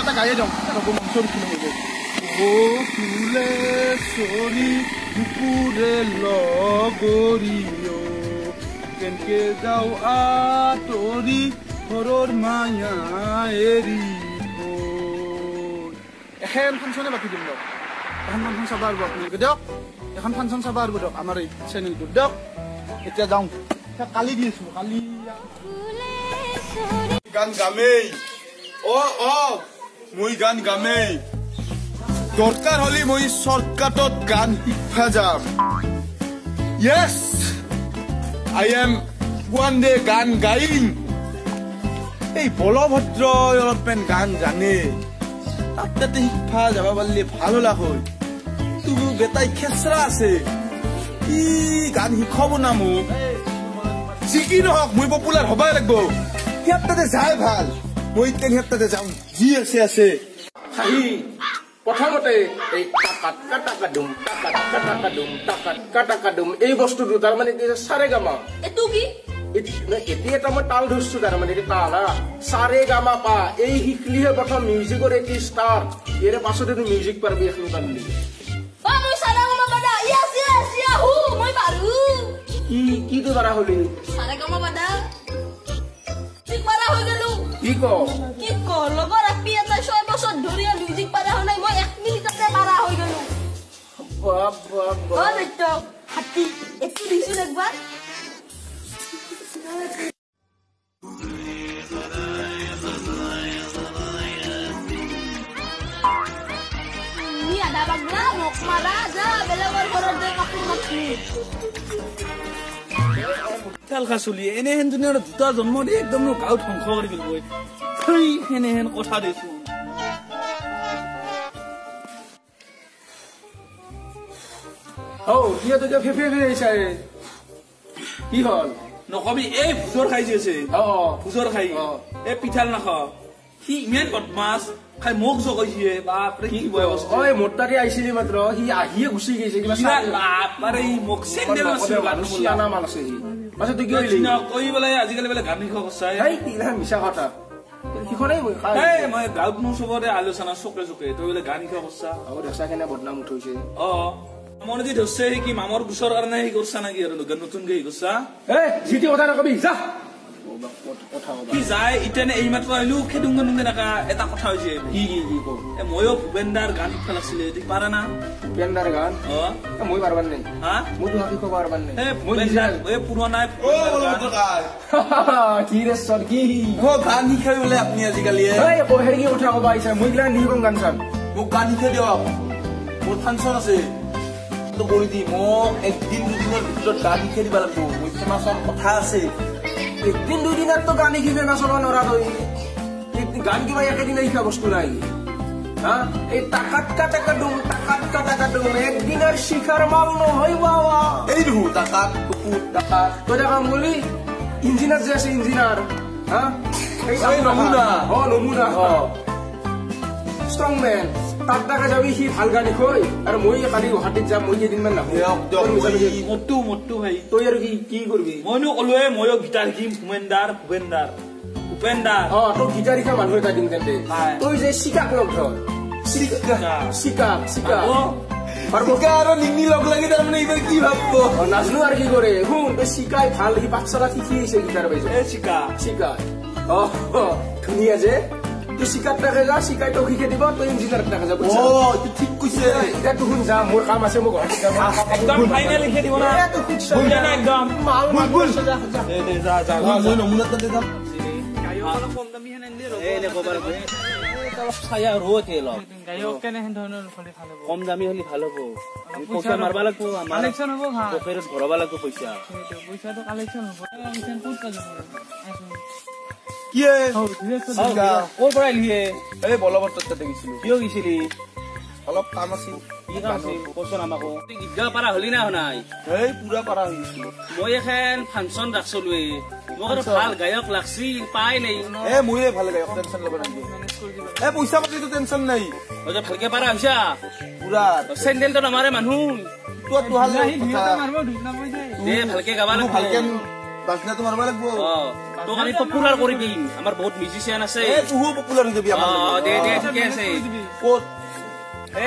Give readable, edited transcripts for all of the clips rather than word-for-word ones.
এটা গায়ে যাওঁ ৰ'ব মঞ্চৰ উঠিলো হৈ গ'ল। অ ফুলেশ্বৰী দুপুৰে লগৰীয় কেনকে যাওঁ আঁতৰি ঘৰৰ মায়া এৰি থৈ। এখন ফাংচনে পাতি দিম দিয়ক, এখন ফাংচন চাব পাৰিব আপোনালোকে দিয়ক, এখন ফাংচন চাব পাৰিব দিয়ক আমাৰ এই চেনেলটোত দিয়ক। এতিয়া যাওঁ, কালি দি আছো কালি গান গামেই। অ অ মই গান গামেই, দৰকাৰ হ'লে মই শ্বৰ্টকাটত গান শিকবা যাম। Yes I am one day গান গাইম। এই বলভদ্ৰই অলপমান গান জানে, তাত তাতে শিকবা যাব পাৰিলে ভাল হলা হয়। তোৰ বেটাই খেচৰা আছে, ই গান শিকাব না মোক। যি কি নহওক মই পপুলাৰ হ'বই লাগিব। সিহঁত তাতে যাই ভাল, মই এতিয়া সিহঁত তাতে যাম, যি আছে আছে। হাঁহি প্ৰথমতে এই টাকাত কাটাকাডুম টাকাত কাটাকাডুম টাকাত কাটাকাডুম এই বস্তুটো তাৰমানে কি সাৰে গামা। এইটো কি? এতিয়া এটা মই তাল ধৰিছো, তাৰমানে এইটো তাল হা সাৰে গামা পা। এই শিকলিহে প্ৰথম মিউজিকৰ এটি ষ্টাৰ্ট, ইয়াৰে পাছতে তুমি মিউজিক পাৰবি এখিনি পাৰলি। মই সাৰে গামা পাদা ইয়েছ ইয়েছ ইয়াহু মই পাৰো। কি কিটো পাৰা হলি? সাৰে গামা পাদা ঠিক পাৰা হৈ গেলো। কি ক কি ক লগৰ আপি এটা 6 বছৰ ধৰি মিউজিক পাৰা হোৱা নাই, মই 1 মিনিটতে পাৰা হৈ গেলো। বাপ বাপ অ দৈত্য হাতী একটু দিছোন একবাৰ। নি আধা পাগলা মোক মাৰা যা বেলেগৰ ঘৰত যাই কাপোৰ মাখি। চলি এনেহেন যোনে দুটা জন্ম দি একদম গাঁও ধ্বংস কৰি পেলাব। সেনেহেন কথা দেচোন। কি হল নকবি, এই ভোজৰ খাই যে আছে, ভোজৰ খাই এই পিঠাল নাখাওঁ, সি ইমান বদমাছ খাই মোক জগাইছে। বাপৰে কি ঐ মোৰ তাতে আহিছিলি মাত্ৰ, সি আহিয়ে গুচি গৈছে। কিবা বাপৰে মোক চেন্দেল চিয়ানা মাল আছে সি। পাছত তই কি কৰিলি? কৈ পেলাই আজিকালি বোলে গান শিকোৱা কৰিছা। এই মিছা কথা, সিখনেই মই গাঁৱত মোৰ চবতে আলোচনা চকে চকে তই বোলে গান শিকোৱা কৰিছা। দেখছা কেনে বদনাম উঠৈছে। অ মোৰ যি ধৰছে সি কি মামৰ গোচৰ কাৰণে সি কৰিছা নেকি? আৰু নতুনকে সি কৰিছা। এ যিটি কথা নকবি, যা কি যায় এতিয়া এইমাত্ৰ আহিলো খেদুং খেদুং এনেকা এটা কথা হৈছে। কি কি কি কওঁ? ময়ো ভূপেন দাৰ গান শিকবা লাগছিলে, তুই পাৰা না? ভূপেন দাৰ গান মই পাৰবাৰ নাই। হা মইতো শিকিব পাৰবাৰ নাই। এই পুৰণা কি ৰে চৰ কি গান শিকাই বোলে আপুনি আজিকালি। হেৰি কি কথা কবা আহিছা? মই গিলা নিশিকম গান চান। মোক গান শিকাই দিয়ক, মোৰ ফাংচন আছে কৰি দি মোক একদিন দুদিনৰ ভিতৰত গান শিকাই দিব লাগিব। মই ফেমাছ হোৱাৰ কথা আছে। একদিন দুদিনততো গান শিকি ফেমাছ হ'ব নোৱাৰা তই। গান কিবা একেদিনে শিকা বস্তু নাই। হা এই টাকাত কাটাকাডুম টাকাত কাটাকাডুম একদিনৰ শিখাৰ মাল নহয় বাবা। এই দেখো টাকাত টুকুত টাকাত। তই এটা কাম কৰিবি, ইঞ্জিনিয়াৰ যে আছে ইঞ্জিনিয়াৰ, হা এই নমুনা, অ নমুনা, অ ষ্ট্ৰং মেন, তাত টাকা যাবি, সি ভাল গান শিকয়। আৰু মই কালি গুৱাহাটীত যাম, মই কেইদিনমান নাহো। মোৰটো মোৰটো ভাই তই আৰু কি কি কৰিবি? মইনো ক'লোৱে ময়ো গীটাৰ শিকিম। ভূপেন দাৰ ভূপেন দাৰ ভূপেন দাৰ। অ তোক গীটাৰ শিকা মানুহ এটা দিম তেন্তে। তই যে চিকাক লগ ধৰ, চিকা চিকা চিকা আৰু নিংনি লগ লাগি তাৰমানে এইবাৰ কি ভাবব নাজানো আৰু কি কৰে। শুন তই চিকাই ভাল, সি পাঠশালাত শিকি আহিছে গীটাৰ বাইছে। চিকা চিকা অ ধুনীয়া যে। তই চিকাত তাকে যা, চিকাই তোক শিকাই দিব, তই ইঞ্জিনিয়াৰ তাকে যা। অ ঠিক কৈছে। এতিয়া তোৰ শুন যা, মোৰ কাম আছে, মই গুৱাহাটীত যাম। একদম ফাইনেল লিখি দিব না একদম। মই নমুনা তাতে যাম। কম দামী হলে ভাল হ'ব, পইচা মাৰবা লাগব, পকেটত ভৰাব লাগব পইচা। কি ক'ৰ পৰা আহিলি? এই বলৱত্তৰ তাতে গৈছিলো। কিয় গৈছিলি? অলপ কাম আছিল। কি কাম আছিল কচোন আমাকো? গীত গাব পাৰা হলি না শুনাই? এই পুৰা পাৰা হৈ গৈছিলো। মই এখন ফাংচন ৰাখছিলোৱে, মোক আৰু ভাল গায়ক লাগছিল, পাই নাই। এ ময়ে ভাল গায়ক, টেনচন ল'ব নালাগে। এ পইচা পাতিটো টেনচন নাই। ভালকে পাৰা হৈছা পুৰা? চেণ্ডেলটো নামাৰে মানুহ। তোৰ দে ভালকে গাবা লাগিব। ভালকে বাজনাটো মাৰবা লাগব। তোক আমি পপুলাৰ কৰি দিম, আমাৰ বহুত মিউজিচিয়ান আছে। তুহো পপুলাৰ হৈ যাবি আমাৰ। দে দে ঠিকে আছে। ক'ত?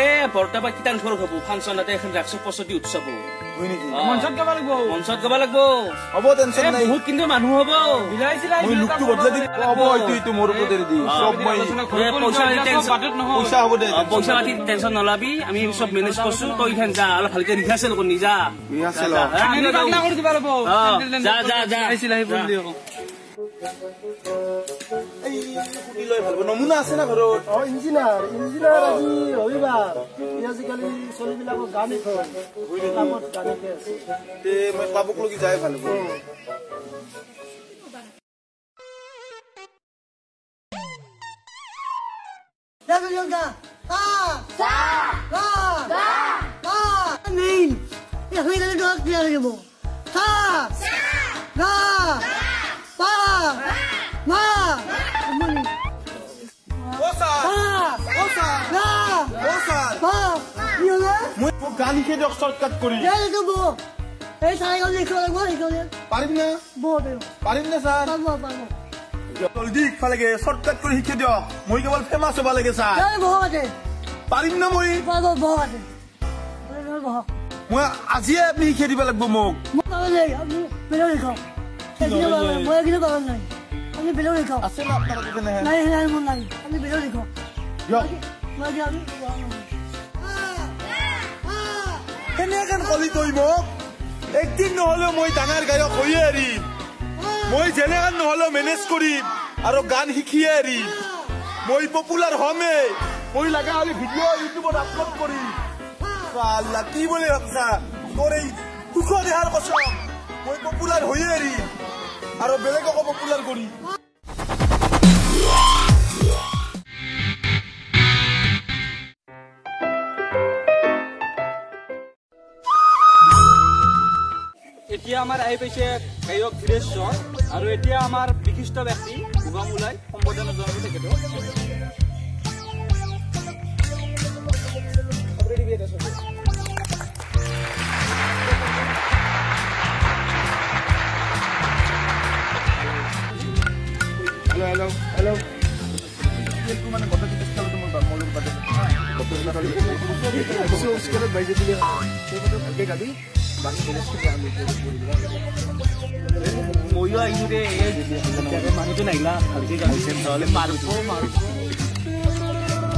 এ বৰতাবা কিতান ঘৰ হ'ব ফাংচন তাতে এখন ৰাখছো পছতি উৎসৱ। হয় নেকি? মঞ্চত গাব লাগিব। মঞ্চত গাব লাগিব। হ'ব টেনচন নাই। বহুত কিন্তু মানুহ হ'ব। মই লুকটো বদলাই দিম। হ'ব এইটো মোৰ ওপৰত এৰি দি। চব মই পইচা পইচা হ'ব দে। পইচা পাতি টেনচন নলাবি, আমি চব মেনেজ কৰছো। তই ইখান যা, অলপ ভালকে ৰিহাৰ্চেল কৰি যা। ৰিহাৰ্চেল যা যা যা। নমুনা আছে না ঘৰত? অ ইঞ্জিনিয়াৰ, ইঞ্জিনিয়াৰ আজি ৰবিবাৰ, আজিকালি ছোৱালীবিলাকক গান শিকায়, ক্লাবত গান শিকাই আছে। তে মই ক্লাবক লগি যাই ভাল হ'ব। গান শিকে দিয়ক চৰ্টকাট কৰি। পাৰিম না? পাৰিম না ছাৰ? জলদি শিকবা লাগে, চৰ্টকাট কৰি শিকি দিয়ক। মই কেৱল ফেমাছ হ'ব লাগে ছাৰ। পাৰিম না মই? মই আজিয়ে আপুনি শিকাই দিব লাগিব মোক। আছে না আপোনাৰ দিয়ক। সেনেকেন কলি তই মোক, একদিন নহলেও মই ডাঙৰ গায়ক হৈয়ে এৰিম। মই যেনেকেন নহলেও মেনেজ কৰিম আৰু গান শিকিয়ে এৰিম। মই পপুলাৰ হ'মেই। মই লগা হ'লে ভিডিঅ' ইউটিউবত আপলোড কৰিম। কি বুলি ভাবছা? তোৰ এই সুখ দেহাৰ কচম, মই পপুলাৰ হৈয়ে এৰিম আৰু বেলেগকো পপুলাৰ কৰিম। এতিয়া আমাৰ আহি পাইছে গায়ক ধীৰেশ্বৰ আৰু এতিয়া আমাৰ বিশিষ্ট ব্যক্তি শুভম ওলাই সম্বৰ্ধনা জনাব তেখেতক। হেল্ল' হেল্ল' হেল্ল', মানে ভালকে গাবি। ময়ো আহিছো দে, মানুহটো নাহিলা ভালকে গাইছে নহ'লে মাৰিব মাৰিব।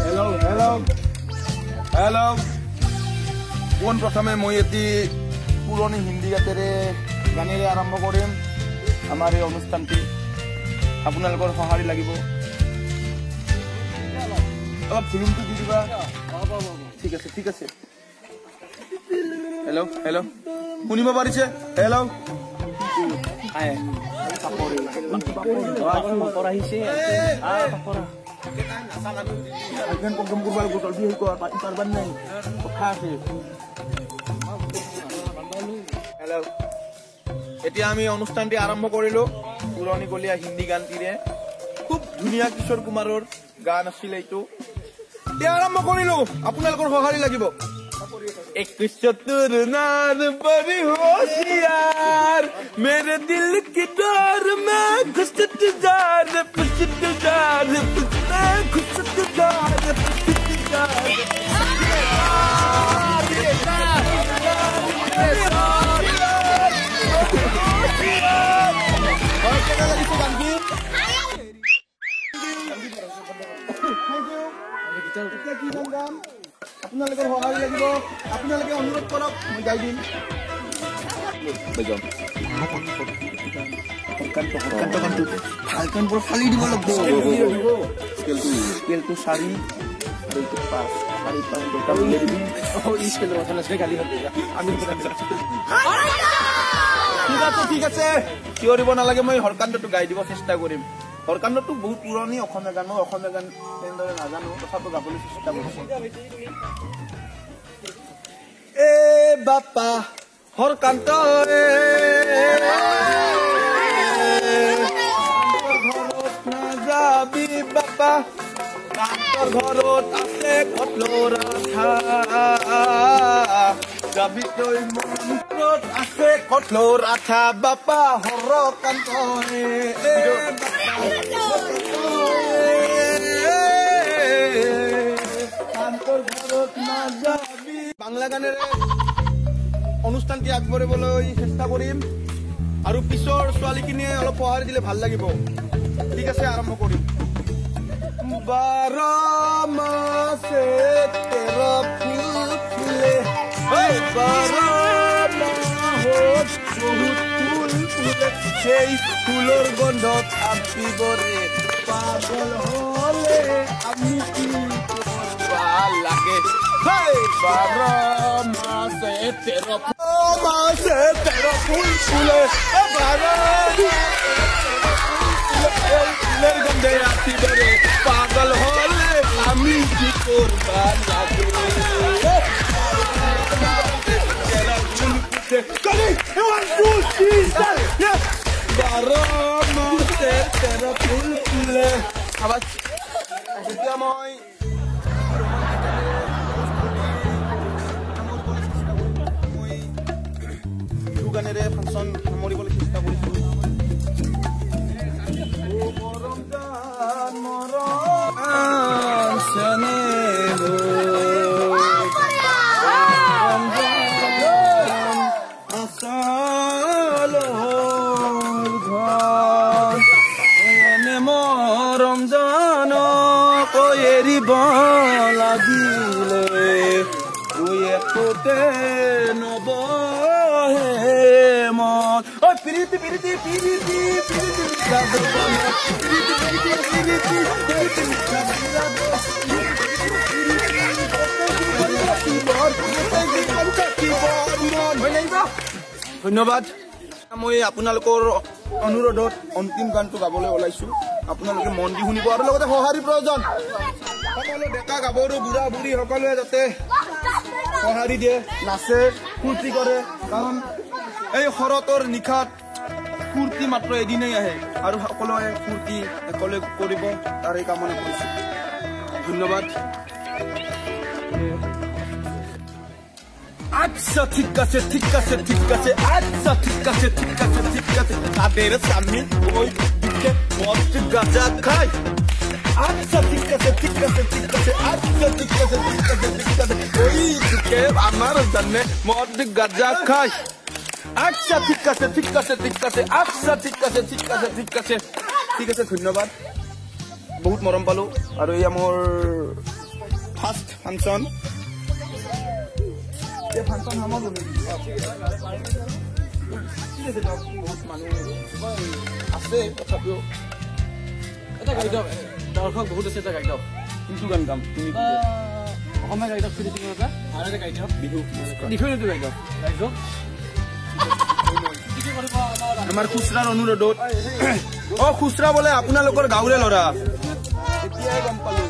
হেল্ল' হেল্ল' হেল্ল', পোনপ্ৰথমে মই এটি পুৰণি হিন্দী গানেৰে আৰম্ভ কৰিম আমাৰ এই অনুষ্ঠানটি। আপোনালোকৰ সঁহাৰি লাগিব, অলপ ভলিউমটো দি দিবা। ঠিক আছে ঠিক আছে। হেল্ল' হেল্ল', শুনিব পাৰিছে? হেল্ল', হেল্ল', এতিয়া আমি অনুষ্ঠানটি আৰম্ভ কৰিলো পুৰণিকলীয়া হিন্দী গানটিৰে। খুব ধুনীয়া কিশোৰ কুমাৰৰ গান আছিল এইটো। এতিয়া আৰম্ভ কৰিলো, আপোনালোকৰ সঁহাৰি লাগিব। एक चतुर नार बड़ी होशियार, मेरे दिल की डोर में घुसत जार पुसत जार में घुसत जार पुसत जार। কি গান গাম? আপোনালোকৰ সঁহাৰি লাগিব, আপোনালোকে অনুৰোধ কৰক, মই গাই দিম। ফালি দিব লাগিব। স্কেলটো 4 আৰু এইটো 5, 4 5 দুটা উলিয়াই দিবি। ঠিক আছে ঠিক আছে, চিঞৰিব নালাগে। মই হৰকান্তটো গাই দিব চেষ্টা কৰিম। হৰকান্তটো বহুত পুৰণি অসমীয়া গান, মই অসমীয়া গান তেনেদৰে নাজানো, তথাপিও গাবলৈ চেষ্টা কৰিছো। এ বাপা হৰকান্ত ঘৰত নাযাবি বাপা, কান্তৰ ঘৰত আছে কতলৰা যাবি তই মন ঘৰত আছে কঠলৰ আঠা বাপা হৰকান্ত বাংলা গানেৰে অনুষ্ঠানটি আগবঢ়াবলৈ চেষ্টা কৰিম আৰু পিছৰ ছোৱালীখিনিয়ে অলপ সঁহাৰি দিলে ভাল লাগিব। ঠিক আছে, আৰম্ভ কৰিম। 12 মাসে 13 ফুল ফুলে, 12 মাহত বহুত ফুল ফুলে, সেই ফুলৰ গন্ধত আপিবৰে পাগল হলে আমি কি কৰবা লাগে। 12 মাসে 13 মাসে 13 ফুল ফুলে, 12 ফুলের গন্ধে আপিবরে পাগল হলে আমি কি করবা লাগে। 12 মাসে 13 ফুল ফুলে। আবার যেতিয়া মই বিহু গানেৰে ফাংচন সামৰিবলৈ চেষ্টা কৰিছো। এৰিব লাগিলে একোতে নবহে মন। ঐ পিৰিতি পিৰিতি পিৰিতি পিৰিতি ধন্যবাদ। মই আপোনালোকৰ অনুৰোধত অন্তিম গানটো গাবলৈ ওলাইছো। আপোনালোকে মন দি শুনিব আৰু লগতে সঁহাৰি প্ৰয়োজন। সকলো ডেকা গাভৰু বুঢ়া বুঢ়ী সকলোৱে যাতে সঁহাৰি দিয়ে, নাচে, ফূৰ্তি কৰে। কাৰণ এই শৰতৰ নিশাত ফূৰ্তি মাত্ৰ এদিনেই আহে আৰু সকলোৱে ফূৰ্তি একেলগে কৰিব, তাৰে কামনা কৰিছো। ধন্যবাদ। আচ্ছা ঠিক আছে, ঠিক আছে, ঠিক আছে, আচ্ছা ঠিক আছে, ঠিক আছে, ঠিক আছে। তাদের স্বামী ওই দিকে মদ গাঁজা খায়। আচ্ছা ঠিক আছে, ঠিক আছে, ঠিক আছে, আচ্ছা ঠিক আছে, ঠিক আছে, ঠিক আছে। ওই দিকে আমার জানে মদ গাঁজা খায়। আচ্ছা ঠিক আছে, ঠিক আছে, ঠিক আছে, আচ্ছা ঠিক আছে, ঠিক আছে, ঠিক আছে, ঠিক আছে। ধন্যবাদ, বহুত মৰম পালো। আৰু এয়া মোৰ ফাৰ্ষ্ট ফাংচন। ফাংচন সামৰো ঠিক আছে, বহুত মানুহ আছে, তথাপিও এটা গাই দিয়ক। দৰ্শক বহুত আছে, এটা গাই দিয়ক। কোনটো গান গাম? তুমি অসমীয়া গাই দিয়ক, ফিৰি এটা আৰু এটা গাই দিয়ক। বিহু বিহু এইটো গাই দিয়ক, গাই দিয়ক। আমাৰ খুচৰাৰ অনুৰোধত। অ খুচৰা বোলে আপোনালোকৰ গাঁৱৰে ল'ৰা, এতিয়াই গম পালো।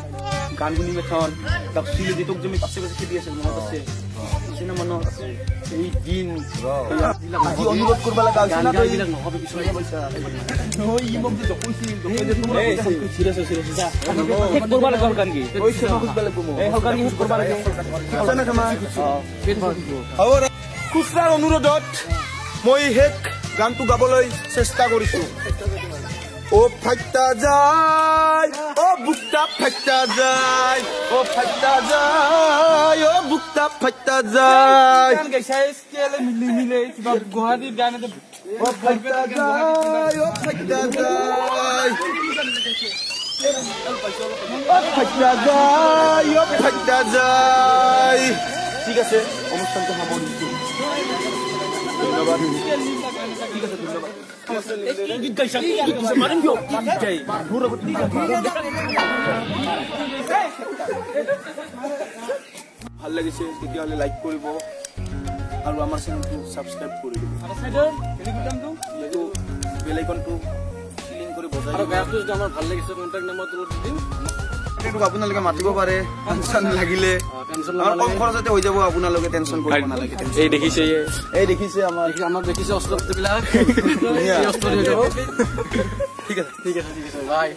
গান শুনি মেথন তাক চিলি তোক যে পাছে পাছে খেদি আছিল, মনত আছে? আছে না মনত? এই দিন আজি অনুৰোধ কৰিব লগা হৈছে না তই? নহয়, ই মোক যে জপৈছিল, খুচৰাৰ অনুৰোধত মই শেষ গানটো গাবলৈ চেষ্টা কৰিছো। ও ফাইটা যায়, ও বুকটা ফাইটা যায়, ও ফাইটা যায়, ও বুকটা ফাইটা যায়। ও ফাইটা যায়, ও ফাইটা যায়, ও ফাইটা যায়, ও ফাইটা যায়। ঠিক আছে, অনুষ্ঠানটো সামৰিছো। ধন্যবাদ। ঠিক আছে, ধন্যবাদ। ভাল লাগিছে তেতিয়াহ'লে লাইক কৰিব আৰু আমাৰ চেনেলটো ছাবস্ক্ৰাইব কৰি দিব। এইটো বেল আইকনটো ক্লিক কৰি বজাই আৰু গায়কটো যদি আমাৰ ভাল লাগিছে কন্টেক্ট নম্বৰটো দি দিম। আপোনালোকে মাতিব পাৰে, টেনচন লাগিলে কম খৰচতে হৈ যাব, আপোনালোকে টেনচন কৰিব নালাগে। এই দেখিছে, এই দেখিছে আমাৰ আমাক দেখিছে অস্ত্ৰবিলাক। ঠিক আছে, ঠিক আছে, ঠিক আছে, বাই।